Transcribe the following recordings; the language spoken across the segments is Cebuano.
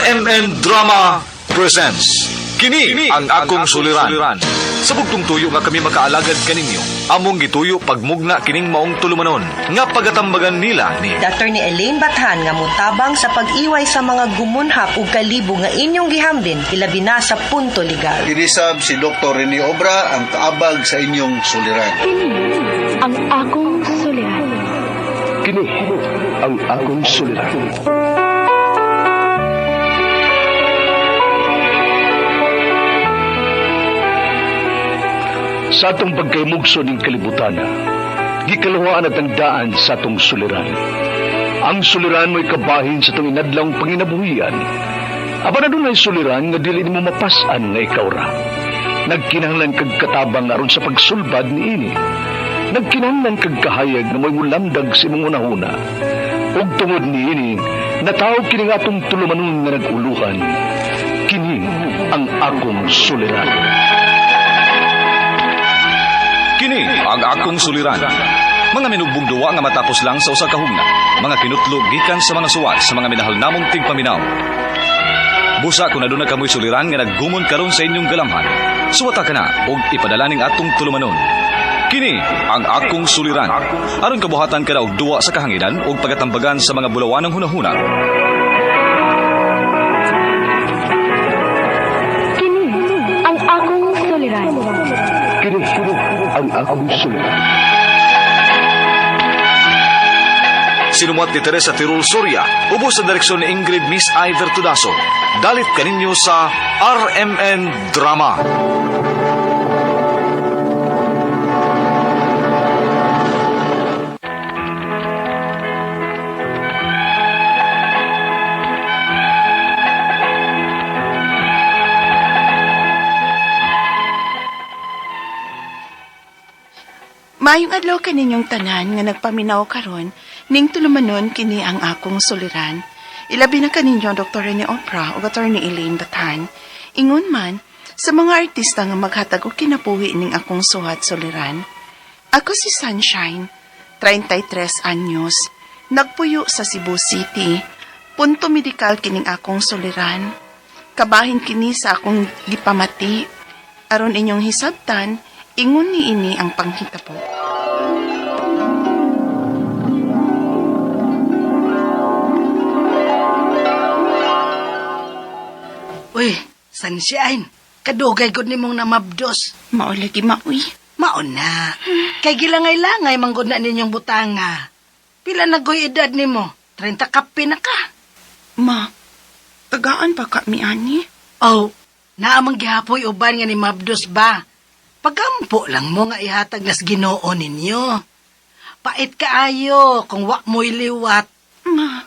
RMN Drama presents Kini ang akong suliran. Sa bugtong tuyo nga kami makaalagad kaninyo, among gituyo pagmugna kining maong tulumanon nga pagatambagan nila ni Dr. ni Elaine Bathan nga mutabang sa pag-iway sa mga gumunhap ug kalibo nga inyong gihambin ilabi na sa punto legal. Inisab si Dr. Rene Obra ang kaabag sa inyong suliran. Kini ang akong suliran. Kini ang akong suliran. Sa atong pagkaymugso ning kalibutan, gikaluhaan at ang daan sa atong suliran. Ang suliran mo'y kabahin sa atong inadlawng panginabuhian. Apan adunay suliran nga dili nimo mapas-an nga ikaw ra. Nagkinahanglan kag katabang aron sa pagsulbad niini. Nagkinahanglan kag kahayag nga mo'y mulamdag sa imong hunahuna. Ug tungod niini, nataw kini nga atong tulumanon nga nag-uluhan. Kini ang akong suliran. Kini ang akong suliran. Mga minugbong duwa nga matapos lang sa usa ka hugna. Mga kinutlog gikan sa mga suwat sa mga minahal namong tigpaminaw. Busa kung aduna kamoy suliran nga naggumon karon sa inyong galamhan. Suwata ka na og ipadala ning atong tulumanon. Kini ang akong suliran. Aron kabuhatan ka na og duwa sa kahanginan ug pagatambagan sa mga bulawanang hunahuna. Kini ang akong suliran. Kini ang akong suliran. Sinumuat ni Teresa Tirul Soria, ubos sa direksyon ni Ingrid Miss Iver Tudaso. Dalit kaninyo sa RMN Drama. Maayong adlaw kaninyong tanan nga nagpaminaw karon ning tulumanon kini ang akong suliran. Ilabi na kaninyo Dr. Rene Opra ug Attorney Elaine Batan. Ingon man sa mga artista nga maghatag og kinabuhi ning akong suhat suliran. Ako si Sunshine, 33 anyos, nagpuyo sa Cebu City. Punto medikal kining akong suliran. Kabahin kini sa akong gipamati. Aron inyong hisabtan, ingon ni ini ang panghitabo. Uy, Sunshine, kadugay gud nimong namabdos. Mao lagi maoy. Maon na. Kay gilangay-langay manggod na ninyong butanga. Pila na goy edad nimo? 30 kape na ka. Ma, tagaan pa ka mi ani? Oh, naamang gihapoy uban nga ni Mabdos ba? Pagampo lang mo nga ihatag nas Ginoo ninyo. Pait kaayo kung wa mo'y liwat. Ma,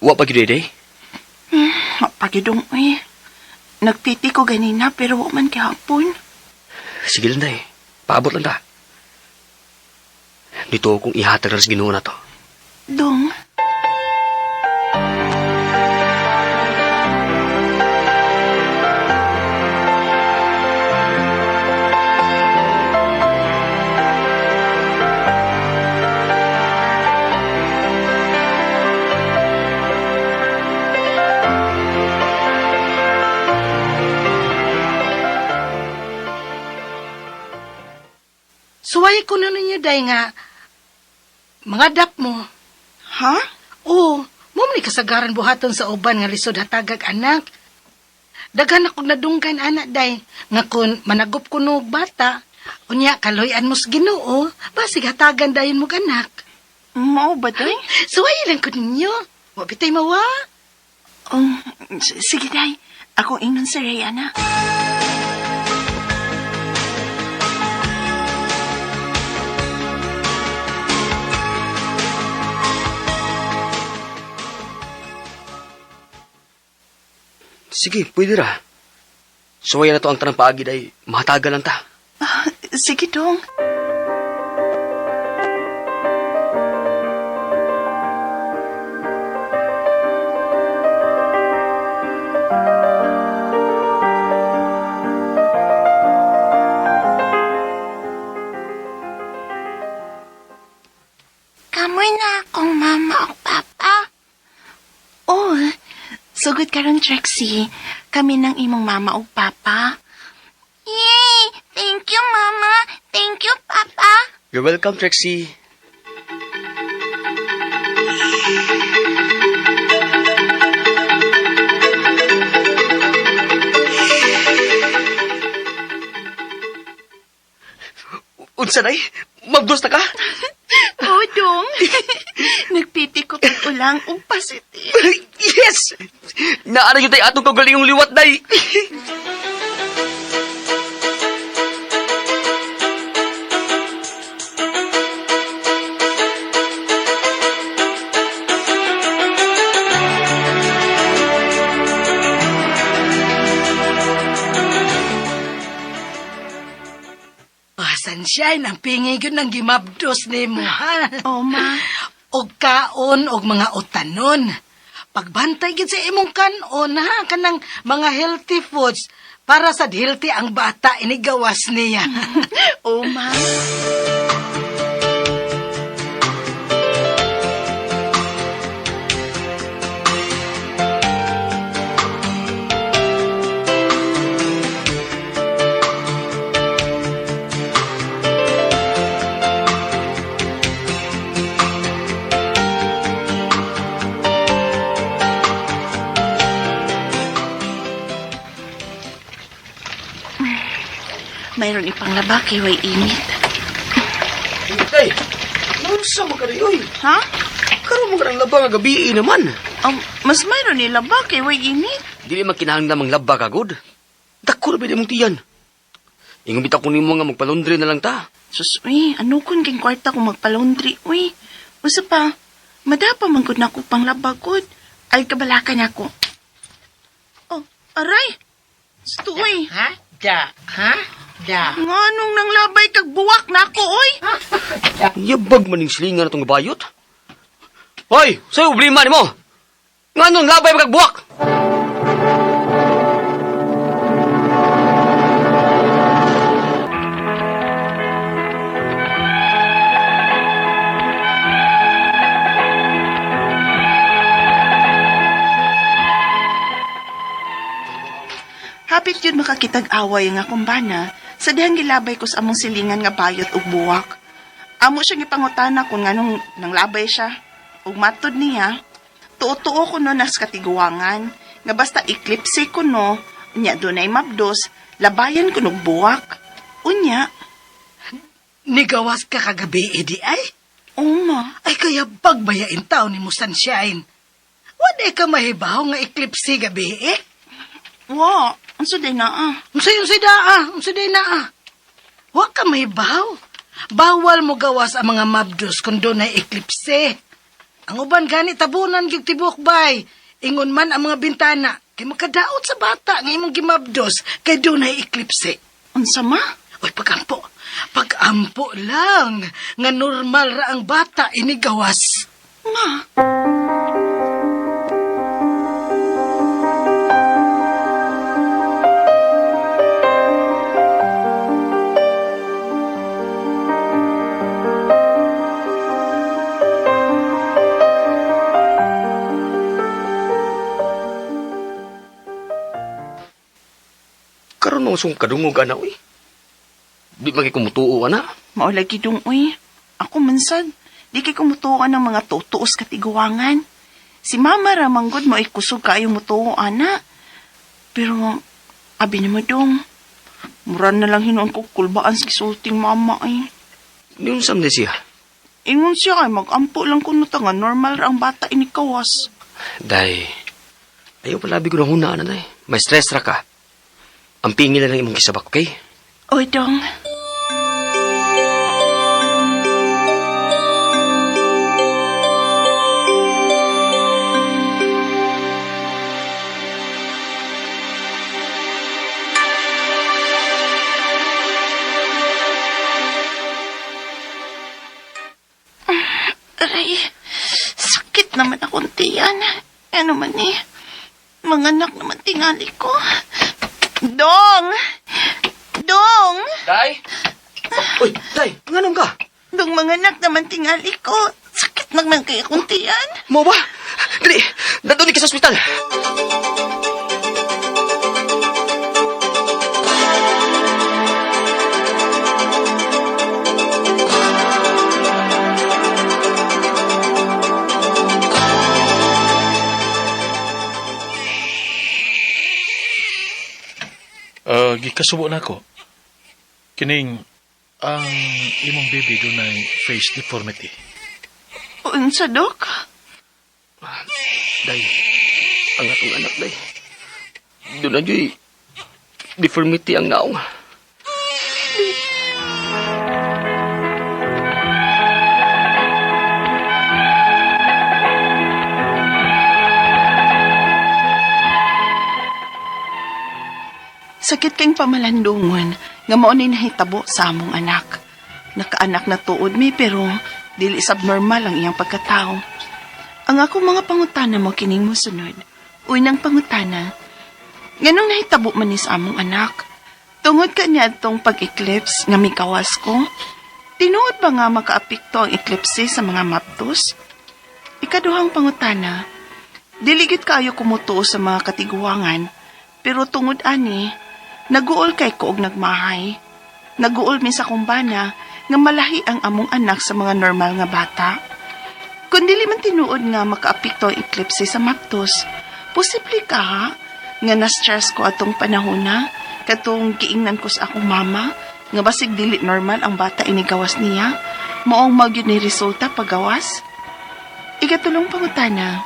Wa pa gyud day. pagidong uy. Nagtiti ko ganina pero wa man gihapon. Sige lang day. Paabot lang ta. Dito akong ihatag na sa Ginoo na to. Dong, Suway ko na ninyo day nga mga dap mo. Ha? Oo, mo man ni kasagaran buhaton sa uban nga lisod hatagag anak. Daghan akong nadunggan anak day nga kun managop ko og bata, unya kaloy-an mo sa Ginoo, basig hatagan dayon mo anak. Mao ba day? Suway lang ko ninyo. Wa bitay mawa. Sige day, akong ingnon si Rhea na. Sige, pwede ra. Suwayan na to ang tanang paagi, day. Mahatagan lang ta. Ah, sige, dong. Kamoy na akong mama o papa. Oh, sugod karon Trixie. Kami ng imong mama o papa. Yay! Thank you, Mama. Thank you, Papa. You're welcome, Trixie. Unsa day? Mabdos na ka? Oh, dong. Nagpiti ko pag ulang ug pasiti. Yes! Naara yun tayo atong kagalingong liwat, day! Ah, Sunshine, ang pingi gyud ng gimabdos nimo, ha? Oh, ma. Og kaon og mga utanon. Pagbantay gid sa imong kanon, ha? Kanang mga healthy foods para sa healthy ang bata inigawas niya. Oh, ma. Mayroon ipanglaba kay way init. Day! Unsa man ka oy? Ha? Karon mo ka ng laba nga gabi naman. Mas mayroon nilaba kay way init. Dili man kinahanglan mang laba ka gud. Dako ra ba imong tiyan? Ingon bitaw ko nimo nga magpalundre na lang ta. Sus, uy, ano kun king kwarta kung magpalaundry, uy. Usa pa, madapa man gud nako panglaba gud. Ay kabalakan ako. Oh, aray. Sto, uy. Ha? Da. Ha? Da. Nga nung nanglabay kag buwak nako, uy. Yabag man ning silingan atong bayot. Hoy, sa'yo problema nimo. Nganong labay magbuwak? Hapit yun makakitag away nga akong bana sa dihang gilabay ko sa among silingan nga bayot ug buwak. Amo siyang ipangutana kung nganong nanglabay siya. Ug matod niya, tuo-tuo ko no nas katiguangan, nga basta eclipse ko no, unya dunay mabdos, labayan ko nog buwak. Unya, Nigawas ka kagabi, edi ay. uma, Ay kaya pagbayain taon ni mo, Sunshine. Wala ka mahibaw nga eclipse gabi, eh. wa, unsa day na ah. Unsay unsay daa, unsay day naa. Wa ka mahibaw. Bawal mo gawas ang mga mabdos kung doon ay eclipse. Ang uban gani tabunan gyud tibok bay. Ingon man ang mga bintana kay makadaot sa bata nga imong gimabdos kay doon ay eclipse. Unsa ma? Oy, pagampo. Pagampo lang nga normal ra ang bata inigawas. Ma, Karon mo sung kadungog ana oy. Di man kay kumutuo ana. maulagi dong uy. Ako mansad, di kay kumutuo ng mga tutuos katiguangan. Si mama ra manggod mo ay kusog kaayo mutuo ana. Pero abi nimo dong. Mura na lang hinuon ko kulbaan sa gisulting mama ay. Niun sam ni siya. Ingon siya kay magampo lang kuno ta nga normal ra ang bata inikawas. Day. Ayaw palabi ko na huna ana day. May stress ra ka. Ang pingil na lang imong gisabak, okay? Oy dong. Sakit naman akong tiyan. Ano man eh. Mga anak naman tingali ko. Dong! Dong! Day? Uy, Day, nganong ka? Dong mga anak naman tingali ko. Sakit naman kay akong tiyan. Mo ba? Dali, daduli ka sa ospital. Gikasubo na ako. Kining ang imong baby dunay face deformity. Unsa, Dok? Day, ang atong anak, Day. Doon na dyo'y deformity ang naong. Sakit kayong pamalandungon nga mao ni nahitabo sa among anak. Nakaanak na tuod mi pero dili subnormal ang iyang pagkatao. Ang akong mga pangutana mo kining mosunod. Unang pangutana, nganong nahitabo man ni sa among anak? Tungod ka niya atong pag-eclipse nga mikawas ko? Tinuod ba nga makaapekto ang eclipse sa mga maptos? Ikaduhang pangutana, diligit kayo kumutuo sa mga katiguangan, pero tungod ani, naguol kay ko og nagmahay. Naguol mi sa kumbana nga malahi ang among anak sa mga normal nga bata. Kung dili man tinuod nga makaapekto ang eclipse sa maptos, posible ka ha, nga na-stress ko atong panahon na, katong giingnan ko sa akong mama, nga basig dili normal ang bata inigawas niya, maong magyud ni resulta pagawas. Ikatulong pangutana,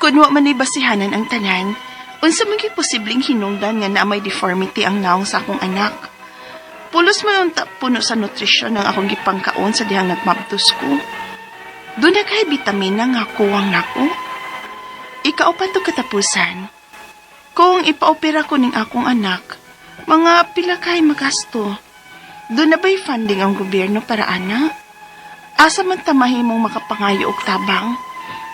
kung wa man ni basihanan ang tanan, unsa man kay posibleng hinungdan nga naa may deformity ang naong sa akong anak? Pulos man unta puno sa nutrisyon ang akong gipangkaon sa dihang nagmabdos ko. Doon na kay bitamina nga kuwang nako. Ikaupat to katapusan. Kung ipaopera ko ning akong anak, mga pila kay magasto. Doon na ba'y funding ang gobyerno para ana? Asa man tamahi mong makapangayo og tabang?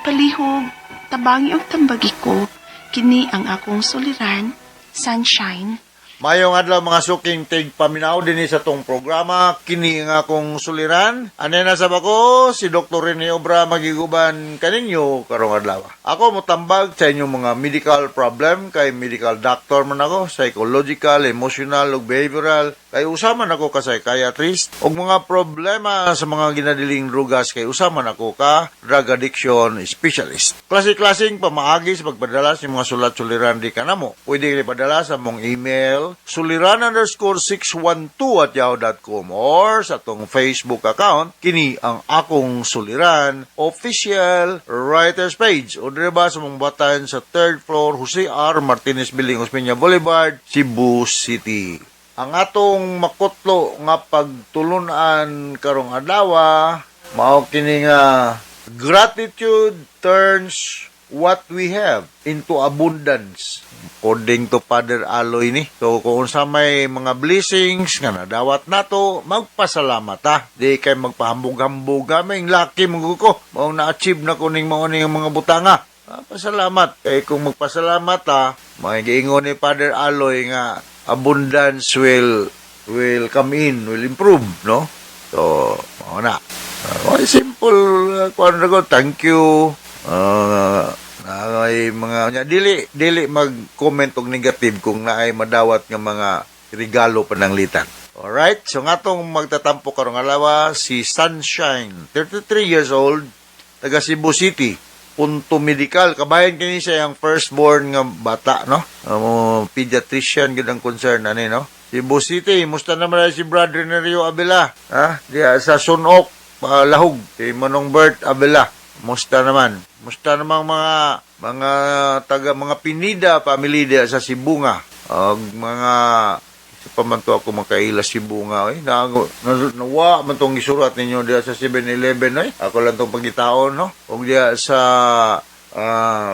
Palihog, tabangi og tambagi ko, kini ang akong suliran, Sunshine. Mayong adlaw mga suking tig paminaw dinhi sa tong programa kini nga akong suliran. Ane na sa bako si Dr. Rene Obra magiguban kaninyo karong adlaw. Ako motambag sa inyong mga medical problem kay medical doctor man ako, psychological, emotional ug behavioral kay usa man ako ka psychiatrist ug mga problema sa mga ginadiling drugas kay usa man ako ka drug addiction specialist. Klase-klaseng pamaagi sa pagpadala sa mga sulat-suliran di kanamo. Pwede kayo padala sa mong email suliran_612@yahoo.com or sa atong Facebook account kini ang akong suliran official writers page o dire ba sa mong batan sa third floor Jose R. Martinez Building, Osmeña Boulevard, Cebu City. Ang atong makutlo nga pagtulunan karong adlaw mao kini nga gratitude turns what we have into abundance according to Father Aloy ni. So kung unsa may mga blessings nga nadawat nato, magpasalamat ta. Di kay magpahambog-hambog kaming laki mo ko. Maong na-achieve na ko ning mao ning mga butanga. Pasalamat. Kay kung magpasalamat ta, may giingon ni Father Aloy nga abundance will come in, will improve, no? So, mao na. Simple kuan ra ko, thank you. Naay mga nya dili dili mag-comment og negative kung naay madawat nga mga regalo pananglitan. Alright, so nga tong magtatampo karong adlaw si Sunshine, 33 years old, taga Cebu City, punto medical. Kabayan kini siya ang firstborn nga bata, no? Pediatrician gid ang concern ani, no? Cebu City, musta naman si Brother Nerio Abela, ha? Diya sa Sunok, Lahug, si Manong Bert Abela. Musta naman? Musta namang mga taga mga Pinida family diya sa Sibunga. Og mga sa pa man to ako makaila Sibunga oy. Na, na, nawa man tong gisurat ninyo diya sa 7-Eleven oy. Ako lang tong pagitaon no. Og diya sa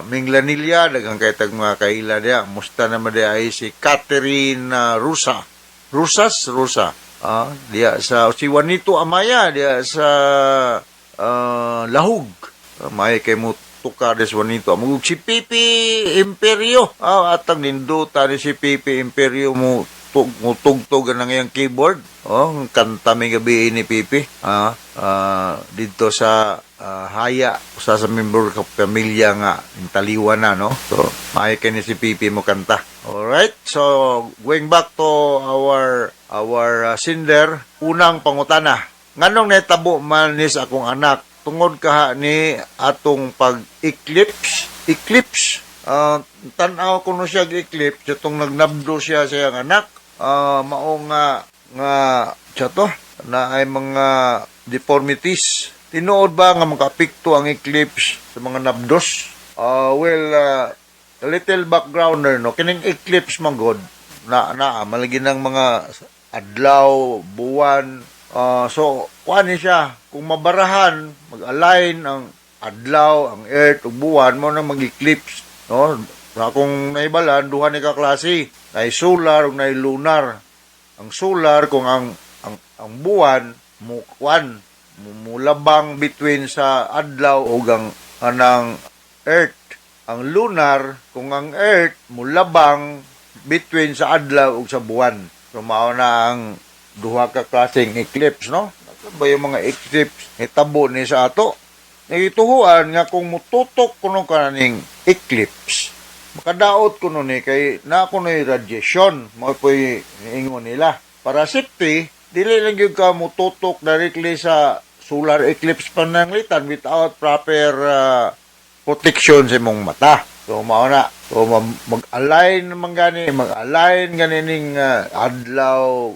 Minglanilla daghang kay tag mga kaila diya. Musta naman diya ay si Catherine Rusa. Rusas Rusa. Diya sa si Juanito Amaya diya sa Lahug. May kay mo Tukades Juanito Amugog si Pipi Imperio. Ah, atang ninduta ni si Pipi Imperio mo tugtog ang iyang keyboard. Oh, ang kanta may gabi ni Pipi. Ah, dito sa Haya, usa sa member ka pamilya nga intaliwa na, no? So, maayo kay ni si Pipi mo kanta. Alright, so going back to our sender, unang pangutana. Nganong netabo man ni sa akong anak tungod kaha ni atong pag-eclipse, eclipse. Tan-aw kuno siya og eclipse atong nagnabdo siya sa iyang anak. Mao nga nga siya to na ay mga deformities. Tinuod ba nga makaapekto ang eclipse sa mga nabdos? Well, a little backgrounder, no, kining eclipse man god na na malagi ng mga adlaw, buwan. So kuan ni siya, kung mabarahan, mag-align ang adlaw, ang earth ug buwan, mo na mag-eclipse, no? Sa akong naibalan, duha ni ka klase, nay solar ug nay lunar. Ang solar, kung ang buwan mo kuan mulabang between sa adlaw ug ang anang earth. Ang lunar, kung ang earth mulabang between sa adlaw ug sa buwan. So mao na ang duha ka klaseng eclipse, no? Ano ba yung mga eclipse hitabo ni sa ato? Nagituhuan nga kung mututok kuno kaning eclipse, makadaot kuno ni kay na kuno radiation, mao po'y niingon nila. Para safety, dili lang gyud ka mututok directly sa solar eclipse pananglitan without proper protection sa imong mata. So mao na. So mag-align man gani, mag-align gani ning adlaw,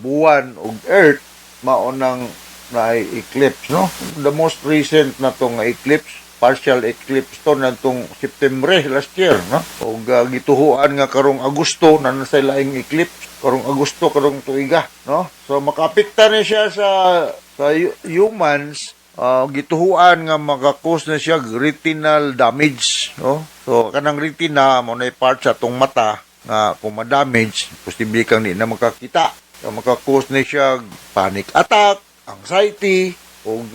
buwan ug earth, mao nang na eclipse, no? The most recent na tong eclipse, partial eclipse to natong September last year, no? Ug gituhuan nga karong Agosto na nasa laing eclipse, karong Agosto karong tuiga, no? So makaapekta ni siya sa humans, gituhuan nga maka-cause na siya retinal damage, no? So kanang retina mo na part sa atong mata nga kung ma-damage, posible kang di na makakita. So, maka-cause na siya panic attack, anxiety, ug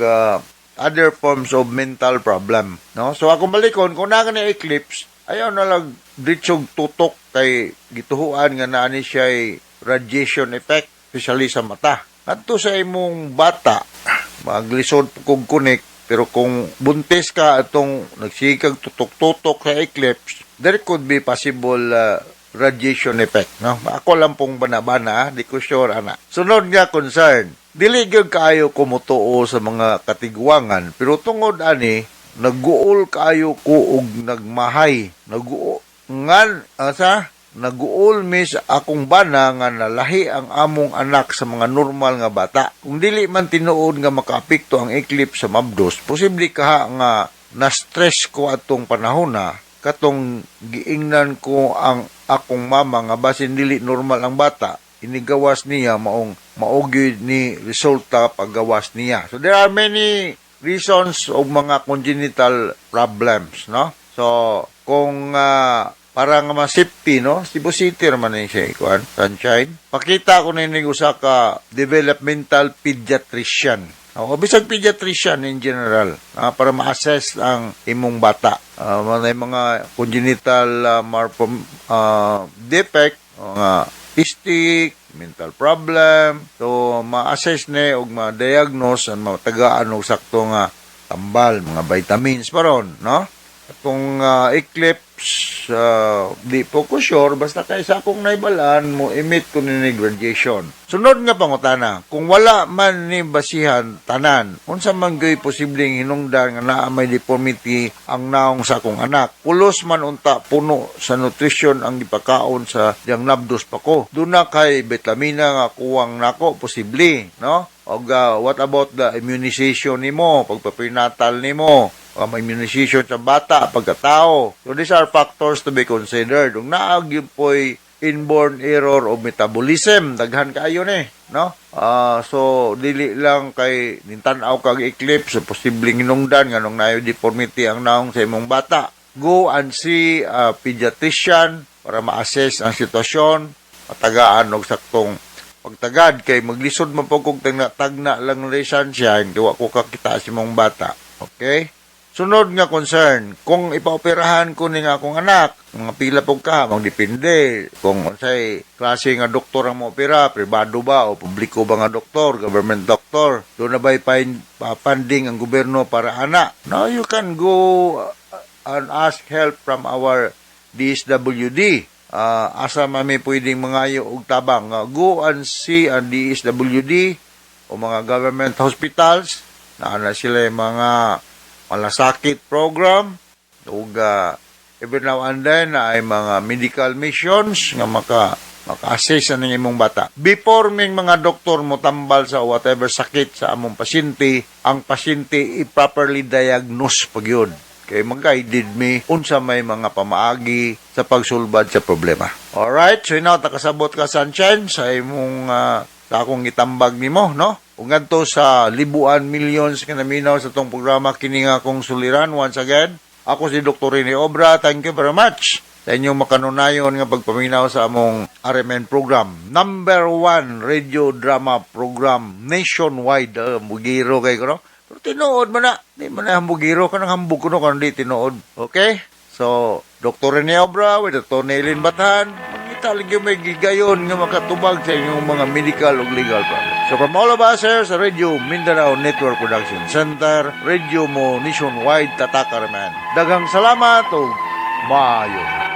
other forms of mental problem, no? So akong balikon, kung naa ni eclipse, ayaw na lang diretsong tutok kay gituhuan nga naa ni siya radiation effect, especially sa mata. Adto sa imong bata, maglisod kog connect, pero kung buntis ka atong nagsikag tutok-tutok sa eclipse, there could be possible radiation effect, no? Ako lang pong banabana, di ko sure ana. Sunod nga concern, dili gyud kaayo ko motuo sa mga katigwangan, pero tungod ani naguol kaayo ko og nagmahay. Naguol ngan asa naguol mi sa akong bana nga nalahi ang among anak sa mga normal nga bata. Kung dili man tinuod nga makaapekto ang eclipse sa mabdos, posible kaha nga na-stress ko atong panahon na katong giingnan ko ang akong mama nga basin dili normal ang bata, inigawas niya, maong mao gyud ni resulta paggawas niya. So there are many reasons og mga congenital problems, no? So kung para nga ma-safety, no? Cebu City naman ni siya, ikuan, Sunshine. Pakita ko ni usa ka developmental pediatrician. O, bisag pediatrician in general, para ma-assess ang imong bata. Mga mga congenital defect, nga autistic, mental problem. So, ma-assess ni og ma-diagnose ang matagaan og sakto nga tambal, mga vitamins pa ron, no? At kung eclipse, di po ko sure, basta kay sa akong naibalaan, mo emit ko ni radiation. Sunod nga pangutana, kung wala man ni basihan tanan, unsa man gyoy posibleng hinungdan nga naa may deformity ang naong sa akong anak? Pulos man unta puno sa nutrition ang gipakaon sa diyang nabdos pa ko. Duna kay vitamina nga kuwang nako, posible, no? Og what about the immunization nimo, pagpa-prenatal nimo, immunization sa bata, pagkatao? So these are factors to be considered. Kung naa gyud po'y inborn error of metabolism, daghan kaayo ni, no? So dili lang kay nintan-aw kag eclipse, so posibleng hinungdan nganong nayo deformity ang naong sa imong bata. Go and see a pediatrician para ma-assess ang sitwasyon, matagaan og saktong pagtagad kay maglisod man po kog tagna, tagna lang ni Sunshine kay wa ko kakita sa imong bata. Okay? Sunod nga concern, kung ipaoperahan ko ning akong anak, mga pila pug ka, magdepende kung unsay klase nga doktor ang moopera, pribado ba o publiko ba nga doktor, government doctor, duna ba'y funding ang gobyerno para ana. Now you can go and ask help from our DSWD. Asa man mi pwedeng mangayo og tabang? Go and see ang DSWD o mga government hospitals na ana sila yung mga malasakit program ug every now and then ay mga medical missions nga maka-assess sa imong bata. Before ming mga doktor mo tambal sa whatever sakit sa among pasyente, ang pasyente i-properly diagnose pag yun. Kay mag-guided mi unsa may mga pamaagi sa pagsulbad sa problema. Alright, so now takasabot ka, Sunshine, sa imong sa akong gitambag nimo, no? Ug ngadto sa libuan, millions nga naminaw sa atong programa, kini nga akong suliran, once again, ako si Dr. Rene Obra. Thank you very much sa inyong makanunayon nga pagpaminaw sa among RMN program. Number one radio drama program nationwide. Bugiro kay ko, no? Pero tinuod man na. Di man na hambugiro ka ng hambug ko, no, kung di tinuod. Okay? So, Dr. Rene Obra with Dr. Nelin Bathan, mangita lagi may gigayon nga makatubag sa inyong mga medical ug legal problems. So from all of us here sa Radio Mindanao Network Production Center, Radio Mo Nationwide, Tatak RMN. Daghang salamat ug maayo.